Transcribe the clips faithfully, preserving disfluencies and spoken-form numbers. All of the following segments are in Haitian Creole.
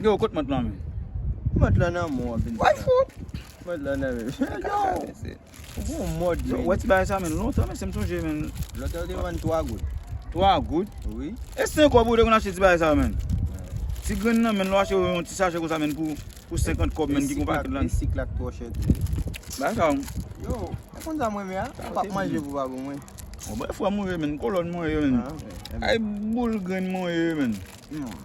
Yo, kot mant lan, men? Mant lan nan men w ap vin. Why food? Mant lan nan men. Yo, ou gon mòd, Yo, men. Wè ti bagay sa, men, lontan, men, se m sonje, men. Lòt yo te vann twa goud. Twa goud? Wi. E senk kòb ou te konn achte ti bagay sa, men. Ti grenn nan, men, lè w achte yon ti sachè konsa, men, pou, pou senkant kòb, men, ki gon pakèt lan. E sik la k twò chè tou. Bagay sa, Yo, e konn sa mwen, men, a? M p ap manje pou pa pou mwen. Bon, frè mwen ye, men, kolòn mwen ye, men. Ah, ok. Ay, boul grenn mwen ye, men. Non.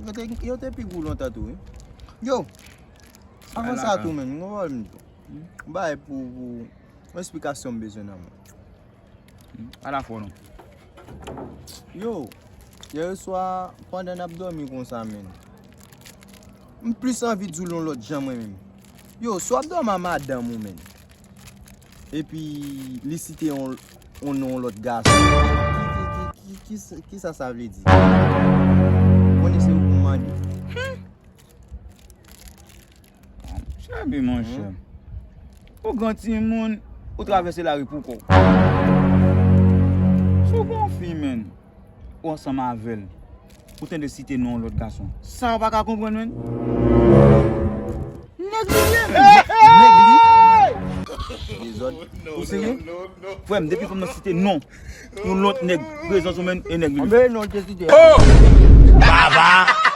Yo te, yo te pi gou lontan tou, wi. Yo, avan sa tou, men, m gon pwoblèm tou. M bay pou, pou, yon esplikasyon m bezwen nan mwen. Ala fò non. Yo, yè swa, pandan n ap dòmi konsa, men, m plis anvi di w l yon lòt jan, mwen menm. Yo, si w ap dòmi a madanm ou, men, epi li site yon, yon non yon lòt gason, ki, ki, ki, ki, ki, ki sa sa vle di? Konnen se ou pou mande. Chabi, monchè. Ou gran timoun, ou travèse lari pou kò w. Si w gon fi, men, ou ansanm avè l, ou tande site non yon lòt gason. Sa w pa ka konprann, men. Nèg li ye, men. Nèg li? Dezòd. Ou serye? Frè m, depi fanm nan site non yon lòt nèg, prezans ou, men, e nèg li. Anben non, te site. Baba!